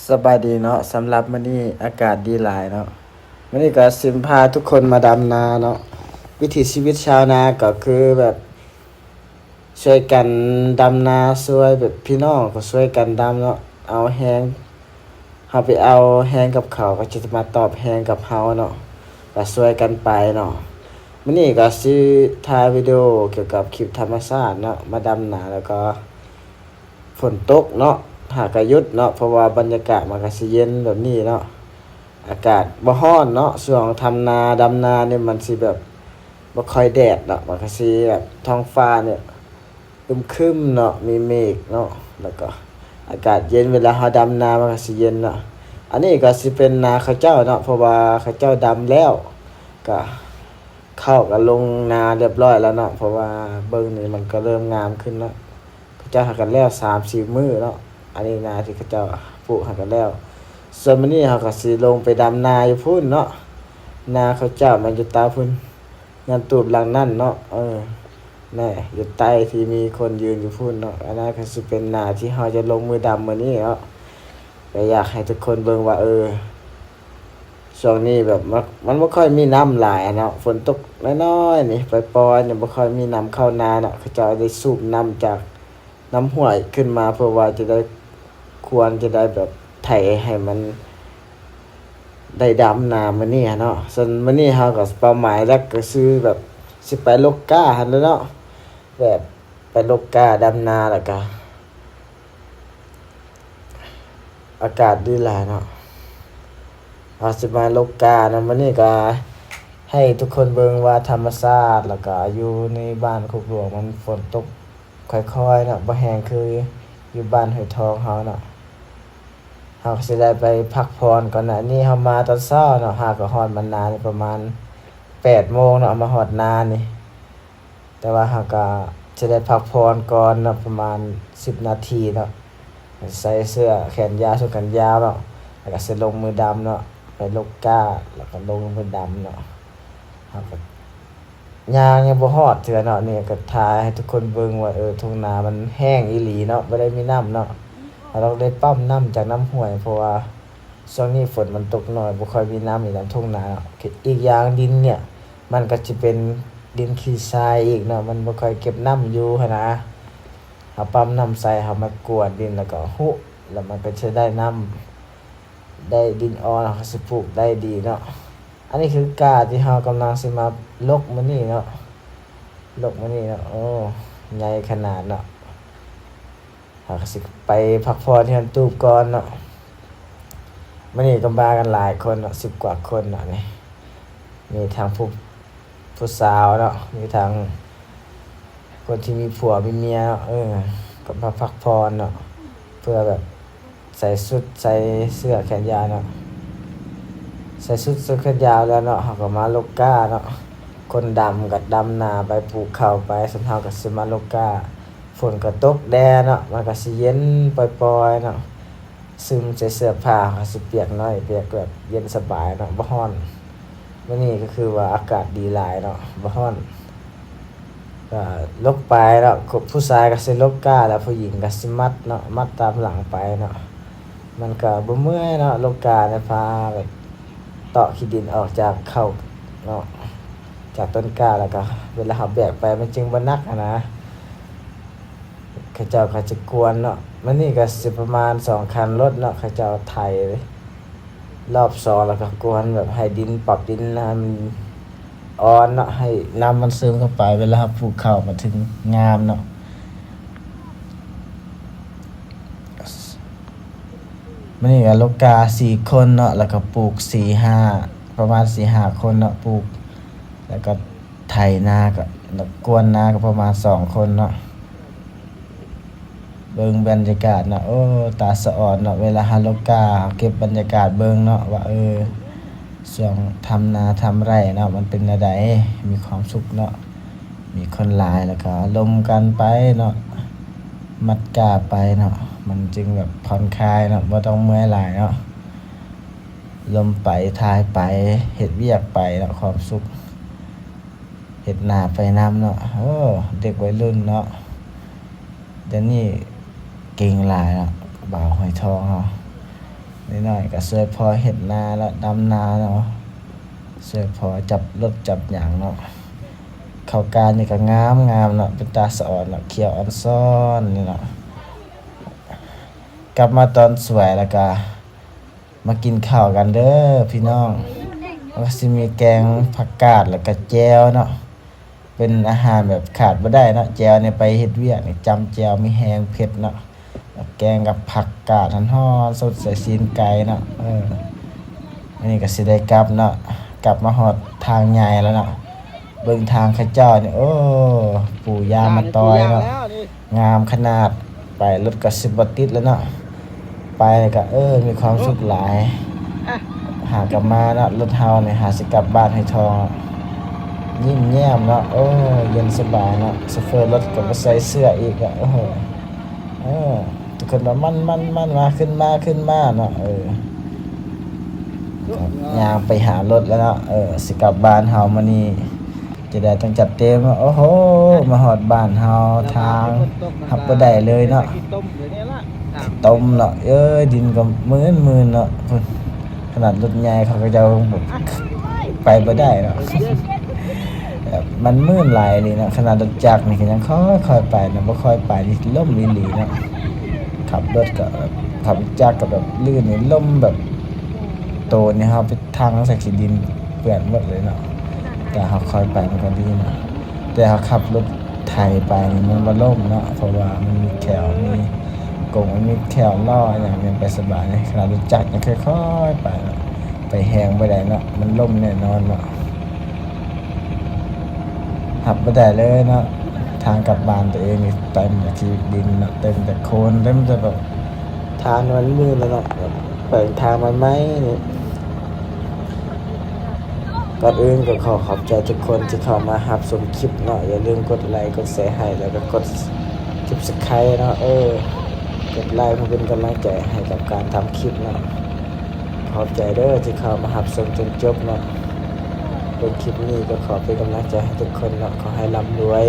ສະບາຍດີເນາະ, ສຳລັບມື້ນີ້ອາກາດດີຫຼາຍເນາະ. ມື້ນີ້ກໍຊິພາທຸກຄົນມາດຳນາເນາະ. ວິຖີຊີວິດຊາວນາກໍຄືແບບຊ່ວຍກັນດຳນາ, ຊ່ວຍແບບພີ່ນ້ອງກໍຊ່ວຍກັນດຳເນາະ, ເອົາແຮງ ເຮົາໄປເອົາແຮງກັບເຂົາ ເຂົາກໍຈະມາຕອບແຮງກັບເຮົາເນາະ, ກໍຊ່ວຍກັນໄປເນາະ. ມື້ນີ້ກໍຊິຖ່າຍວິດີໂອກ່ຽວກັບຄລິບທຳມະຊາດເນາະ, ມາດຳນາ ແລ້ວກໍຝົນຕົກເນາະ, ຫາກະຢຸດເນາະ ເພາະວ່າບັນຍາກາດມັນກໍຊິເຢັນແບບນີ້ເນາະ, ອາກາດບໍ່ຮ້ອນເນາະ. ຊ່ວງທຳນາ ດຳນານີ້ມັນຊິແບບບໍ່ຄ່ອຍແດດເນາະ, ມັນກໍຊິແບບທ້ອງຟ້ານີ້ ອຶມຄຶມເນາະ, ມີເມກເນາະ, ແລ້ວກໍອາກາດເຢັນ, ເວລາເຮົາດຳນາມັນກໍຊິເຢັນເນາະ. ອັນນີ້ກໍຊິເປັນນາເຂົາເຈົ້າເນາະ, ເພາະວ່າເຂົາເຈົ້າດຳແລ້ວ ກໍເຂົ້າກໍລົງນາຮຽບຮ້ອຍແລ້ວເນາະ, ເພາະວ່າເບິ່ງນີ້ມັນກໍເລີ່ມງາມຂຶ້ນເນາະ. ເຂົາເຈົ້າຫາກັນແລ້ວສາມສີ່ມື້ເນາະ, ອັນນີ້ນາທີ່ເຂົາເຈົ້າປູກຫາກັນແລ້ວ. ສ່ວນມື້ນີ້ເຮົາກໍຊິລົງໄປດຳນາຢູ່ພຸ້ນເນາະ, ນາເຂົາເຈົ້າແມ່ນຢູ່ຕາພຸ້ນ. ເຮືອນຕູບຫຼັງນັ້ນເນາະ, ເອີ ແນ່ ຢູ່ໃຕ້ທີ່ມີຄົນຢືນຢູ່ພຸ້ນເນາະ. ອັນນັ້ນກໍຊິເປັນນາທີ່ເຮົາຈະລົງມືດຳມື້ນີ້ເນາະ. ກໍຢາກໃຫ້ທຸກຄົນເບິ່ງວ່າ ເອີ ຊ່ວງນີ້ແບບມັນ ມັນບໍ່ຄ່ອຍມີນ້ຳຫຼາຍເນາະ, ຝົນຕົກນ້ອຍໆນີ້ ປ່ອຍໆນີ້ ບໍ່ຄ່ອຍມີນ້ຳເຂົ້ານາເນາະ. ເຂົາເຈົ້າໄດ້ສູບນ້ຳຈາກ ນ້ຳຫ້ວຍຂຶ້ນມາ ເພື່ອວ່າຈະໄດ້ ຄວນຈະໄດ້ແບບໄຖໃຫ້ມັນໄດ້ດຳນາມື້ນີ້ຫັ້ນເນາະ. ສ່ວນມື້ນີ້ເຮົາກໍເປົ້າໝາຍຫຼັກກໍຄືແບບຊິໄປລົກກ້າຫັ້ນແຫຼະເນາະ, ແບບໄປລົກກ້າດຳນາ ແລ້ວກໍ ອາກາດດີຫຼາຍເນາະ. ເຮົາຊິມາລົກກ້ານຳ, ມື້ນີ້ກໍໃຫ້ທຸກຄົນເບິ່ງວ່າທຳມະຊາດ ແລ້ວກໍຢູ່ໃນບ້ານໂຄກຫຼວງມັນຝົນຕົກຄ່ອຍໆເນາະ, ບໍ່ແຮງຄືຢູ່ບ້ານຫ້ວຍທອງເຮົາເນາະ. ເຮົາກໍຊິໄດ້ໄປພັກຜ່ອນກ່ອນນະ. ອັນນີ້ເຮົາມາຕອນເຊົ້າເນາະ, ຫາກໍຮອດມານານີ້ປະມານແປດໂມງເນາະ, ມາຮອດນານີ້. ແຕ່ວ່າເຮົາກໍຈະໄດ້ພັກຜ່ອນກ່ອນເນາະ ປະມານສິບນາທີເນາະ, ໃສ່ເສື້ອແຂນຍາວ ຊຸດແຂນຍາວເນາະ, ແລ້ວກໍຊິລົງມືດຳເນາະ, ໄປລົກກ້າ ແລ້ວກໍລົງມືດຳເນາະ. ເຮົາກໍຍ່າງຍັງບໍ່ຮອດເທື່ອເນາະ, ນີ້ກໍຖ່າຍໃຫ້ທຸກຄົນເບິ່ງວ່າ ເອີ ທົ່ງນາມັນແຫ້ງອີ່ຫຼີເນາະ, ບໍ່ໄດ້ມີນ້ຳເນາະ. ເຮົາຕ້ອງໄດ້ປ້ຳນ້ຳຈາກນ້ຳຫ້ວຍ ເພາະວ່າ ຊ່ວງນີ້ຝົນມັນຕົກໜ້ອຍ ບໍ່ຄ່ອຍມີນ້ຳຢູ່ຕາມທົ່ງນາເນາະ. ອີກຢ່າງດິນເນີ້ຍ ມັນກໍຈະເປັນດິນຂີ້ຊາຍອີກເນາະ, ມັນບໍ່ຄ່ອຍເກັບນ້ຳຢູ່ຫັ້ນນະ. ເຮົາປ້ຳນ້ຳໃສ່ ເຮົາມາກວນດິນ ແລ້ວກໍຮຸ ແລ້ວມັນກໍຈະໄດ້ນ້ຳ ໄດ້ດິນອ່ອນ ເຮົາກໍຊິປູກໄດ້ດີເນາະ. ອັນນີ້ຄືກ້າທີ່ເຮົາກຳລັງຊິມາລົກມື້ນີ້ເນາະ, ລົກມື້ນີ້ເນາະ. ໂອ້ ໃຫຍ່ຂະໜາດເນາະ. ເຮົາກໍຊິໄປພັກຜ່ອນເຮືອນຕູບກ່ອນເນາະ. ມື້ນີ້ກໍມາກັນຫຼາຍຄົນເນາະ, ສິບກວ່າຄົນເນາະນີ້. ມີທັງຜູ້ ຜູ້ສາວເນາະ, ມີທັງຄົນທີ່ມີຜົວມີເມຍເນາະ. ເອີ ກໍມາພັກຜ່ອນເນາະ, ເພື່ອແບບ ໃສ່ຊຸດ ໃສ່ເສື້ອແຂນຍາວເນາະ, ໃສ່ຊຸດ ໃສ່ແຂນຍາວແລ້ວເນາະ ເຮົາກໍມາລົກກ້າເນາະ. ຄົນດຳກໍດຳນາໄປ ປູກເຂົ້າໄປ, ສ່ວນເຮົາກໍຊິມາລົກກ້າ. ຝົນກໍຕົກແດ່ເນາະ, ມັນກໍຊິເຢັນປ່ອຍໆເນາະ, ຊຶມໃສ່ເສື້ອຜ້າ ເຮົາກໍຊິປຽກໜ້ອຍ ປຽກແບບເຢັນສະບາຍເນາະ, ບໍ່ຮ້ອນ. ມື້ນີ້ກໍຄືວ່າອາກາດດີຫຼາຍເນາະ, ບໍ່ຮ້ອນ. ກໍລົກໄປເນາະ, ຜູ້ຊາຍກໍຊິລົກກ້າ ແລ້ວຜູ້ຍິງກໍຊິມັດເນາະ, ມັດຕາມຫຼັງໄປເນາະ. ມັນກໍບໍ່ເມື່ອຍເນາະ, ລົກກ້ານີ້ພາແບບເຕາະຂີ້ດິນອອກຈາກເຂົ້າເນາະ, ຈາກຕົ້ນກ້າ, ແລ້ວກໍເວລາເຮົາແບກໄປມັນຈຶ່ງບໍ່ໜັກຫັ້ນນະ. ເຂົາເຈົ້າກໍຈະກວນເນາະ, ມື້ນີ້ກໍຊິປະມານສອງຄັນລົດເນາະ, ເຂົາເຈົ້າໄຖ ລອບສອງ ແລ້ວກໍກວນແບບໃຫ້ດິນ ປັບດິນໃຫ້ມັນອ່ອນເນາະ, ໃຫ້ນ້ຳມັນຊຶມເຂົ້າໄປ ເວລາເຮົາປູກເຂົ້າມັນເຖິງງາມເນາະ. ມື້ນີ້ກໍລົກກ້າສີ່ຄົນເນາະ, ແລ້ວກໍປູກສີ່ຫ້າ ປະມານສີ່ຫ້າຄົນເນາະ, ປູກ ແລ້ວກໍໄຖນາກໍ ແລ້ວກວນນາກໍປະມານສອງຄົນເນາະ. ເບິ່ງບັນຍາກາດເນາະ, ໂອ້ ຕາສະອອນເນາະ, ເວລາເຮົາລົກກ້າ ເຮົາເກັບບັນຍາກາດເບິ່ງເນາະ ວ່າ ເອີ ຊ່ວງທຳນາທຳໄຮ່ເນາະ ມັນເປັນແນວໃດ, ມີຄວາມສຸກເນາະ, ມີຄົນຫຼາຍ ແລ້ວກໍລົມກັນໄປເນາະ, ມັດກ້າໄປເນາະ, ມັນຈຶ່ງແບບຜ່ອນຄາຍເນາະ, ບໍ່ຕ້ອງເມື່ອຍຫຼາຍເນາະ, ລົມໄປ ຖ່າຍໄປ ເຮັດວຽກໄປເນາະ, ຄວາມສຸກ ເຮັດນາໄປນຳເນາະ. ໂອ້ ເດັກໄວລຸ້ນເນາະ ດຽວນີ້ເກັ່ງຫຼາຍເນາະ ບ່າວຫອຍທອງເຮົາ. ນ້ອຍໆ ກໍຊ່ວຍພໍ່ເຮັດນາເນາະ ດຳນາເນາະ ຊ່ວຍພໍ່ຈັບລົດຈັບຫຍັງເນາະ. ເຂົ້າກ້ານີ້ກໍງາມໆເນາະ ເປັນຕາສະອອນເນາະ ຂຽວອ່ອນຊອນນີ້ເນາະ. ກັບມາຕອນສວຍແລ້ວກໍມາກິນເຂົ້າກັນເດີພີ່ນ້ອງ. ມັນກໍຊິມີແກງຜັກກາດ ແລ້ວກໍແຈ່ວເນາະ. ເປັນອາຫານແບບຂາດບໍ່ໄດ້ເນາະ ແຈ່ວນີ້ ໄປເຮັດວຽກນີ້ ຈ້ຳແຈ່ວມີແຮງເຜັດເນາະ ແກງກັບຜັກກາດຮ້ອນໆ ສົດໃສ່ຊີ້ນໄກ່ເນາະ. ເອີ ອັນນີ້ກໍຊິໄດ້ກັບເນາະ ກັບມາຮອດທາງໃຫຍ່ແລ້ວເນາະ. ເບິ່ງທາງເຂົາເຈົ້ານີ້ ໂອ້ ປູ່ຍ່າມາຕ່ອຍເນາະ ງາມຂະໜາດ. ໄປລົດກໍຊິບໍ່ຕິດແລ້ວເນາະ ໄປກໍ ເອີ ມີຄວາມສຸກຫຼາຍ. ຫາກັບມາເນາະ ລົດເຮົານີ້ຫາຊິກັບບ້ານຫ້ວຍທອງ ຍິ້ມແຍ້ມເນາະ ໂອ້ ເຢັນສະບາຍເນາະ. ໂຊເຟີລົດກໍບໍ່ໃສ່ເສື້ອອີກ ໂອ້ໂຫ ເອີ ທຸກຄົນວ່າ ມັນໆໆ ມາ ຂຶ້ນມາ ຂຶ້ນມາເນາະ. ເອີ ກໍຍ່າງໄປຫາລົດແລ້ວເນາະ ເອີ ຊິກັບບ້ານເຮົາມື້ນີ້ ຈະໄດ້ຕ້ອງຈັດເຕັມ. ໂອ້ໂຫ ມາຮອດບ້ານເຮົາ ທາງຮັບບໍ່ໄດ້ເລີຍເນາະ ຂີ້ຕົມເນາະ ເອີຍ ດິນກໍມື່ນໆເນາະ. ພຸ້ນ ຂະໜາດລົດໃຫຍ່ເຂົາກໍເຈົ້າແບບໄປບໍ່ໄດ້ເນາະ ແບບມັນມື່ນຫຼາຍອີ່ຫຼີເນາະ. ຂະໜາດລົດຈັກນີ້ກໍຍັງຄ່ອຍໆໄປເນາະ ບໍ່ຄ່ອຍໄປນີ້ລົ້ມອີ່ຫຼີເນາະ. ຂັບລົດກໍແບບ ຂັບຈັກກໍແບບລື່ນນີ້ ລົ້ມແບບ ໂຕນີ້ເຮົາໄປ ທັງໃສ່ຂີ້ດິນເປື້ອນໝົດເລີຍເນາະ. ແຕ່ເຮົາຄ່ອຍໄປມັນກໍດີເນາະ ແຕ່ເຮົາຂັບລົດໄຖໄປນີ້ມັນບໍ່ລົ້ມເນາະ ເພາະວ່າມັນມີແຂ້ວ ມີກົງ ມັນມີແຂ້ວລໍ້ຫຍັງ ມັນໄປສະບາຍ. ຂະໜາດລົດຈັກຍັງຄ່ອຍໆໄປເນາະ ໄປແຮງບໍ່ໄດ້ເນາະ ມັນລົ້ມແນ່ນອນເນາະ. ຮັບບໍ່ໄດ້ເລີຍເນາະ ທາງກັບບ້ານຕົວເອງນີ້ເຕັມແຕ່ຂີ້ດິນເນາະ ເຕັມແຕ່ໂຄນ ເຕັມແຕ່ແບບ ທາງມັນມືດແລ້ວເນາະ ແບບໄປທາງໃໝ່ໆນີ້. ກ່ອນອື່ນກໍຂໍຂອບໃຈທຸກຄົນທີ່ເຂົ້າມາຮັບຊົມຄລິບເນາະ ຢ່າລືມກົດໄລກົດແຊໃຫ້ ແລ້ວກໍກົດຊັບສະໄຄເນາະ ເອີ ກົດໄລເພື່ອເປັນກຳລັງໃຈໃຫ້ກັບການທຳຄລິບເນາະ. ຂອບໃຈເດີທີ່ເຂົ້າມາຮັບຊົມຈົນຈົບເນາະ. ເບິ່ງຄລິບນີ້ກໍຂໍເປັນກຳລັງໃຈໃຫ້ທຸກຄົນເນາະ ຂໍໃຫ້ລ່ຳລວຍ